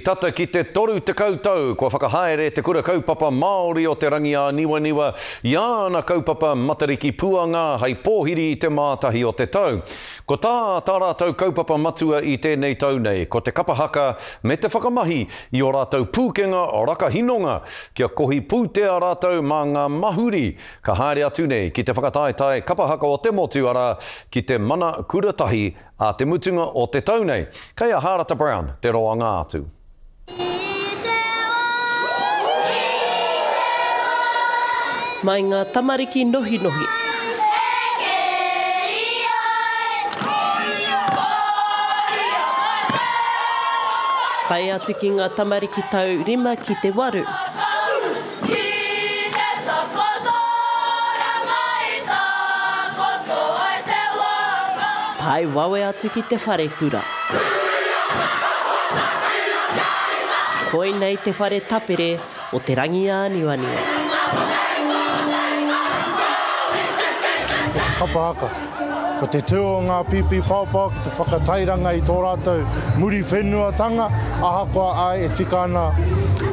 Tata ki te 30 tau kua whakahaere Te Kura Kaupapa Māori o Te Rangiāniwaniwa i āna kaupapa Matariki Puanga hei pōhiri i te mātahi o te tau. Ko tā tā rātou kaupapa matua i tēnei tau nei, ko te kapa haka me te whakamahi i ō rātou pūkenga rakahinonga kia kohi pūtea rātou mā ngā mahuri ka haere atu nei ki te whakataetae kapa haka o te motu arā, ki te Mana Kura Tahi Ā te mutunga o te tau nei, kei a Hārata Brown te roanga atu. Mai ngā tamariki nohinohi. Tae atu ki ngā tamariki tau rima ki te waru. Ki te takotoranga i takoto ai te waka. Tae wawe atu ki te wharekura. Koinei te whare tapere o Te Rangiāniwaniwa. Ko te kapa haka. Ko te tū o ngā pīpī paopao ki te whakatairanga i tō rātou muriwhenuatanga, ahakoa āe e tika ana,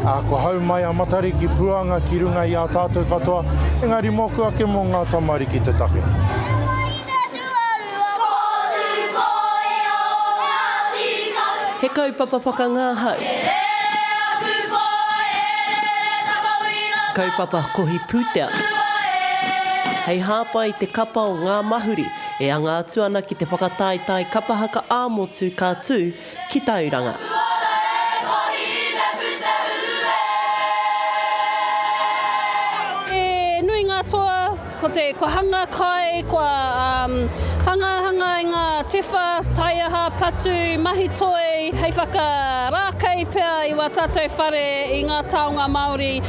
ā, kua hau mai a Matariki puanga ki runga i a tātou katoa, engari mōku ake mō ngā tamariki te take. He kaupapa whakangahau. Kaupapa kohi pūtea. Hei hāpai i te kapa o Ngā Mahuri e anga atu ana ki te whakataetae kapa haka ā-motu ka tū ki Tauranga. He nui ngā toa, ko te kua hanga kai, kua hangahanga i ngā tewha, taiaha, patu, mahi toi, hei whakarākei pea i wā tātou whare i ngā taonga Māori.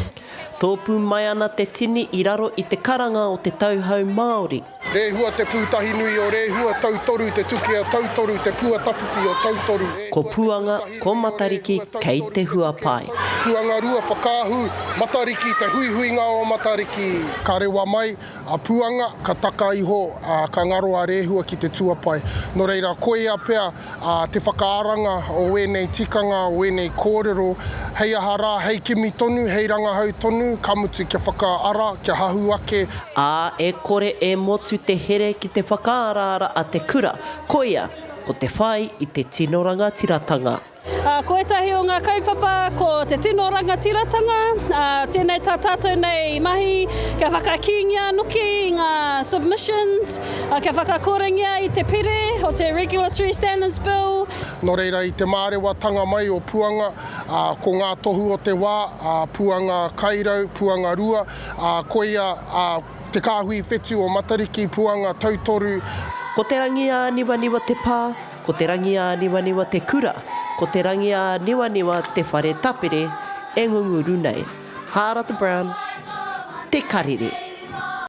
Tōpū mai ana te tini i raro i te karanga o te tauhou Māori. Rehua te pūtahi nui o Rehua, Tautoru te tukea Tautoru te puatawhiwhi o Tautoru. Ko Puanga, ko Matariki kei te huapae. Puangarua whakaahu, Matariki te huihuinga o Matariki. Ka rewa mai a Puanga, ka taka iho, ā, ka ngaro a Rehua ki te tuapae. Nō reira, koia pea Ā, te whakaaranga o ēnei tikanga, o ēnei kōrero, hei aha rā, hei kimi tonu, hei rangahau tonu, ka mutu kia whakaara, kia hahū ake. Ā, e kore e motu te here ki te whakaaraara a te kura, koia, ko te whai i te tino rangatiratanga. Ā, ko ētahi o ngā kaupapa ko te tino rangatiratanga, ā, tēnei tā tātou nei mahi kia whakakīngia noki i ngā submissions, Ā, kia whakakorengia i te pire o te Regulatory Standards Bill. Nō reira, i te mārewatanga mai o Puanga, ā, ko ngā tohu o te wā, ā, Puanga Kairau, Puanga Rua, ā, koia, ā, te kāhui whetū o Matariki, Puanga Tautoru. Ko Te Rangiāniwaniwa te pā, ko Te Rangiāniwaniwa te kura, ko Te Rangiāniwaniwa te whare tapere e ngunguru nei. Hārata Brown, Te Karere.